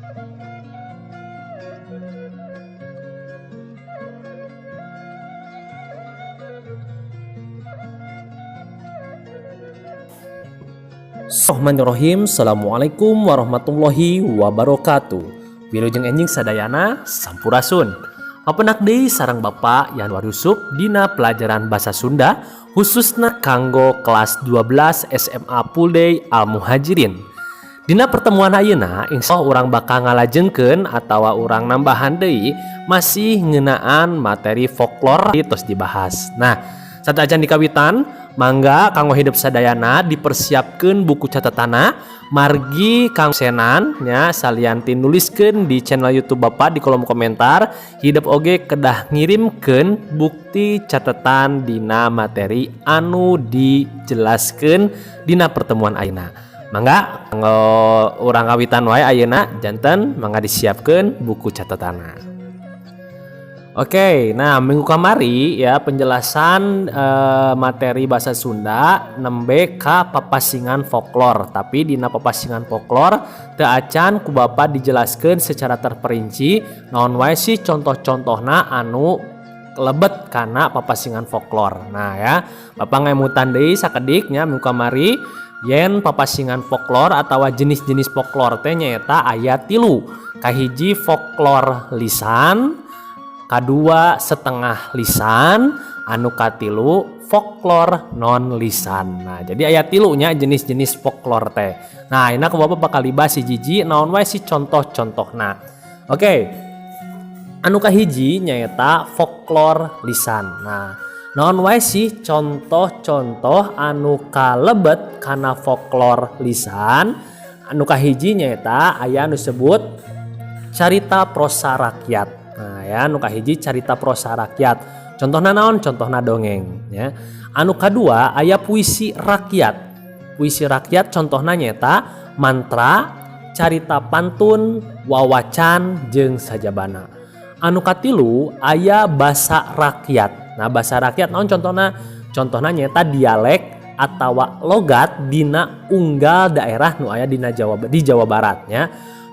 Bismillahirrahmanirrahim. Assalamualaikum warahmatullahi wabarakatuh. Wilujeng enjing sadayana, sampurasun. Papendak deui sareng Bapak Yanwar Yusuf dina pelajaran bahasa Sunda, khususna kanggo kelas 12 SMA Full Al Muhajirin. Dina pertemuan ayeuna, insya Allah urang bakal ngalajengkeun atawa urang nambahan deui masih ngeunaan materi folklor tos dibahas. Nah, saacan dikawitan, mangga kanggo hidep sadayana dipersiapkan buku catatana, margi kang senan nya. Salian ti nuliskeun di channel YouTube Bapak di kolom komentar, hidep oge kedah ngirimkeun bukti catatan dina materi anu dijelaskeun dina pertemuan ayeuna. Mangga kanggo urang kawitan wae ayeuna. Janten mangga disiapkeun buku catatana. Oke, nah, minggu kamari ya penjelasan materi bahasa Sunda nembe ka papasingan folklor. Tapi dina papasingan folklor teu acan ku Bapak dijelaskan secara terperinci naon wae sih contoh-contohna anu lebet kana papasingan folklor. Nah ya, Bapak ngemutan deui sakedik nya minggu kamari yen papasingan folklor atau jenis-jenis folklor teh nyaeta aya tilu. Kahiji, folklor lisan, kadua setengah lisan, anu katilu folklor non lisan. Nah, jadi aya tilunya jenis-jenis folklor teh. Nah, ini aku Bapak bakal dibahas hiji naon wae sih contoh-contohna. Oke, anu kahiji nyaeta folklor lisan. Nah, naon wae sih contoh-contoh anu kalebet kana folklor lisan? Anu kahiji nyaeta aya anu sebut carita prosa rakyat. Nah ya, anu kahiji carita prosa rakyat. Contohna naon? Contohna dongeng ya. Anu kadua aya puisi rakyat. Puisi rakyat contohna nyaeta mantra, carita pantun, wawacan, jeung sajabana. Anu katilu aya basa rakyat. Nah, basa rakyat naon contohna? Contohna nyaeta dialek atawa logat dina unggal daerah nu aya dina Jawa, di Jawa Barat nya.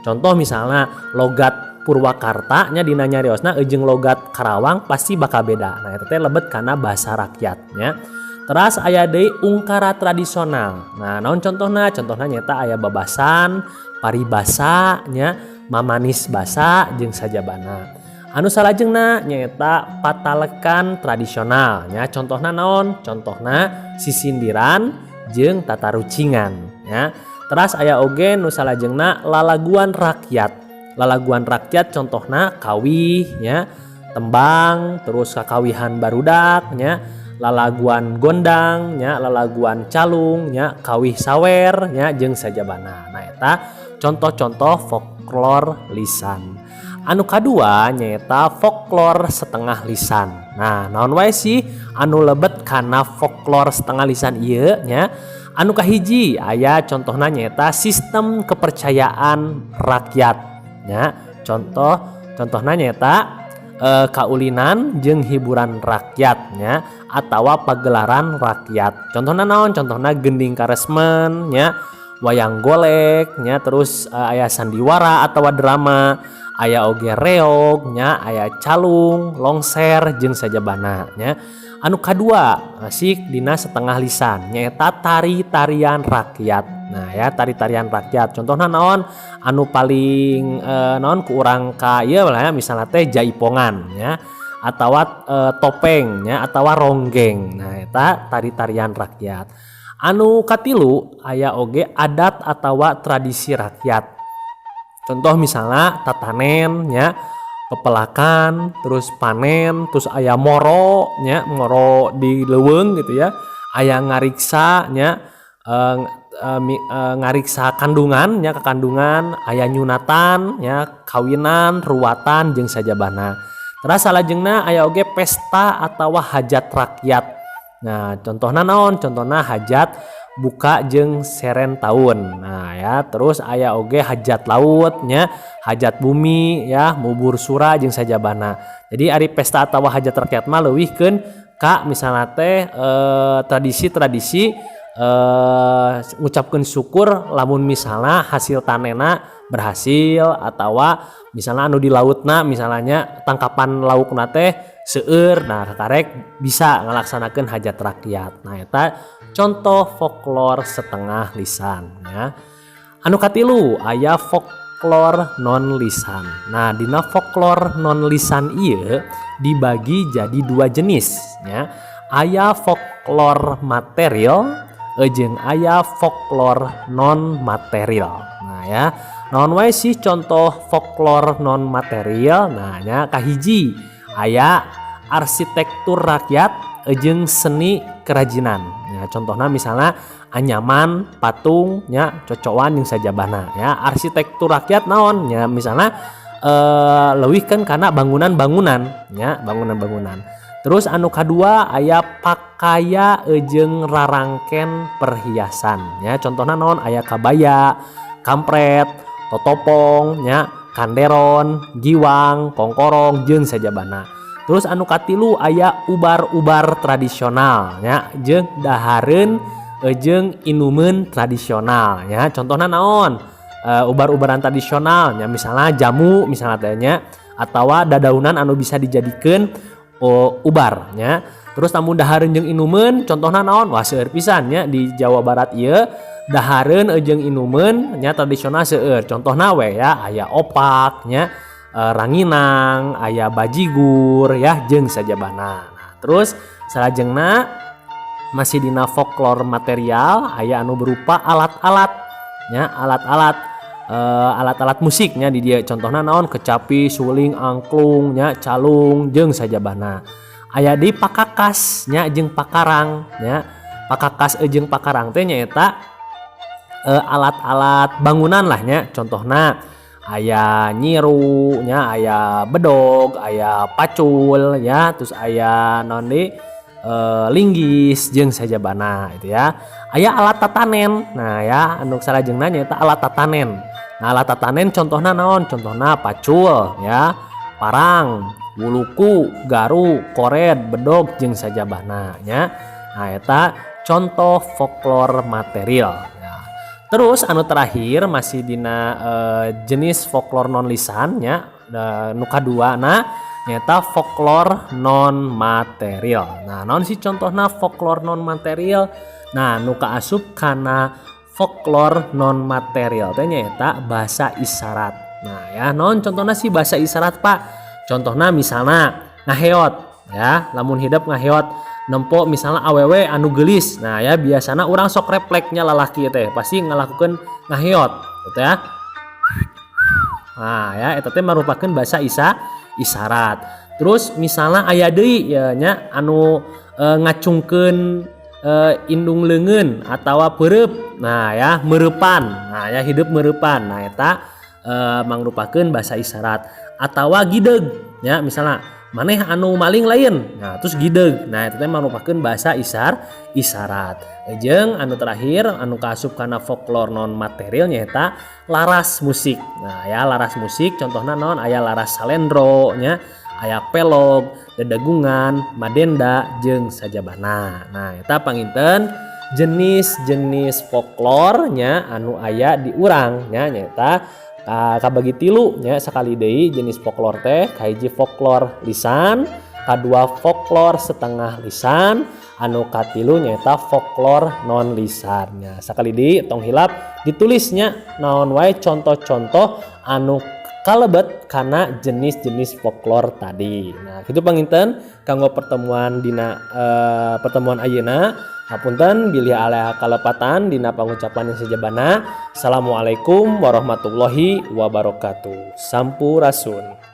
Contoh misalnya logat Purwakarta nya dina nyariosna jeung logat Karawang pasti bakal beda. Nah, eta teh lebet kana bahasa rakyat nya. Teras aya deui ungkara tradisional. Nah, naon contohna? Contohna nyaeta aya babasan, paribasa nya, mamanis basa, jeung sajabana. Anu salajengna nyaeta patalekan tradisional nya. Contohna naon? Contohna sisindiran jeung tatarucingan nya. Teras aya oge nu salajengna lalaguan rakyat. Lalaguan rakyat contohna kawih nya, tembang, terus kakawihan barudak nya, lalaguan gondang nya, lalaguan calung nya, kawih sawer nya, jeung sajabana. Nah, eta contoh-contoh folklor lisan. Anu kadua nyaeta folklor setengah lisan. Nah, naon wae sih anu lebet kana folklor setengah lisan ieu nya? Anu kahiji aya contohna nyaeta sistem kepercayaan rakyat nya. Contoh contohna nyaeta kaulinan jeung hiburan rakyat nya atawa pagelaran rakyat. Contohna naon? Contohna gending karesmen nya, wayang golek nya, terus aya sandiwara atau drama, aya oge reog nya, aya calung, longser, jeung sajabana nya. Anu kadua masih dina setengah lisan nyaeta tari-tarian rakyat. Nah ya, tari-tarian rakyat contohna naon? Anu paling naon ku urang ka ieu lah ya, misalnya teh jaipongan ya atau topeng ya atau ronggeng. Nah, eta tari-tarian rakyat. Anu katilu aya oge adat atau tradisi rakyat. Contoh misalnya tatanen ya, pepelakan, terus panen, terus aya moro nya, moro di leuweung gitu ya, aya ngariksa nya, ngariksa kandungan nya, kekandungan, aya nyunatan nya, kawinan, ruwatan, jeung sajabana. Terus salajengna aya oge pesta atau hajat rakyat. Nah, contohna naon? Contohna hajat buka jeung seren tahun. Nah ya, terus aya oge hajat laut nya, hajat bumi ya, mubur sura, jeung sajabana. Jadi ari pesta atau hajat rakyat mah leuwihkeun ka misalna teh tradisi-tradisi ngucapkeun syukur lamun misalna hasil tanena berhasil atawa misalnya anu di lautna, misalnya tangkapan laukna teh seueur. Nah, kakarek bisa ngalaksanakeun hajat rakyat. Nah, eta contoh folklor setengah lisan ya. Anu katilu aya folklor non lisan. Nah, dina folklor non lisan ieu dibagi jadi dua jenis ya. Aya folklor material jeung aya folklor non material. Nah ya, naon wae sih contoh folklor non material? Nah nya, kahiji aya arsitektur rakyat jeung seni kerajinan ya. Contohnya misalnya anyaman, patung nya, cocoan jeung sajabana ya. Arsitektur rakyat naon ya? Misalnya leuwih kan karena bangunan-bangunan ya, bangunan-bangunan. Terus anu kadua aya pakaya jeung rarangken perhiasan ya. Contohnya naon? Aya kabaya, kampret, totopong nya, kanderon, giwang, kongkorong jeung sajabana. Terus anu katilu aya ubar-ubar tradisional nya jeung dahareun jeung inumeun tradisional ya. Contohnya naon ubar-ubaran tradisional ya? Misalnya jamu misalnya teh nya, atawa dadaunan anu bisa dijadikeun ubar nya. Terus lamun dahareun jeung inumeun contohna naon? Wah, seueur pisan nya. Di Jawa Barat ieu dahareun jeung inumeun nya tradisional seueur. Contohna we ya, aya opak nya, ranginang, aya bajigur ya, jeung sajabana. Nah, terus salajengna masih dina folklor material aya anu berupa alat-alat nya, alat-alat musiknya di dieu. Contohna naon? Kecapi, suling, angklung nya, calung jeung sajabana. Aya di pakakas nya jeung pakarang nya. Pakakas jeung pakarang teh nyaeta alat-alat bangunan lah nya. Contohna aya nyiru nya, aya bedog, aya pacul ya, terus aya naon deui, linggis jeung sajabana itu ya. Aya alat tatanen. Nah ya, anu salajengna nyaeta alat tatanen. Nah, alat tatanen contohna naon? Contohna pacul ya, parang, wuluku, garu, kored, bedog jeung sajabana nya. Nah, eta contoh folklor material ya. Terus anu terakhir masih dina jenis folklor non lisan nya, nu kadua na nyaeta folklor non material. Nah, naon sih contohna folklor non material? Nah, nu kaasup kana folklor non material teh nyaeta bahasa isyarat. Nah ya, naon contohna sih bahasa isyarat, Pak? Contohna misalna ngaheot ya. Lamun hidep ngaheot nempo misalnya awewe anu gelis. Nah ya, biasana urang sok refleksnya lalaki teh pasti ngalakukan ngaheot gitu ya. Nah ya, eta teh merupakan bahasa isyarat. Terus misalnya aya deui ya nya anu ngacungkeun indung leungeun atawa peureup. Nah ya, meureupan. Nah ya, hidep meureupan. Nah, eta mangrupakeun bahasa isyarat. Atawa gideg ya, misalnya maneh anu maling lain, nah terus gideg. Nah, itu teh merupakan bahasa isyarat. Jeung anu terakhir anu kaasup kana folklor non material nyaeta laras musik. Nah ya, laras musik contohna naon? Aya laras salendro nya, aya pelog, dedegungan, madenda jeung sajabana. Nah, eta panginten jenis-jenis folklornya anu aya di urang nya, nyaeta kabagi tilu nya. Sekali deui, jenis folklor teh kahiji folklor lisan, kadua folklor setengah lisan, anu katilu nyaeta folklor non lisan nya. Sakali deui, tong hilap ditulisnya naon wae contoh-contoh anu kalebet kana jenis-jenis folklor tadi. Nah, kitu panginten kanggo pertemuan dina pertemuan ayeuna. Hapunten bilih aya kalepatan dina pangucapan yang sajabana. Assalamualaikum warahmatullahi wabarakatuh. Sampurasun.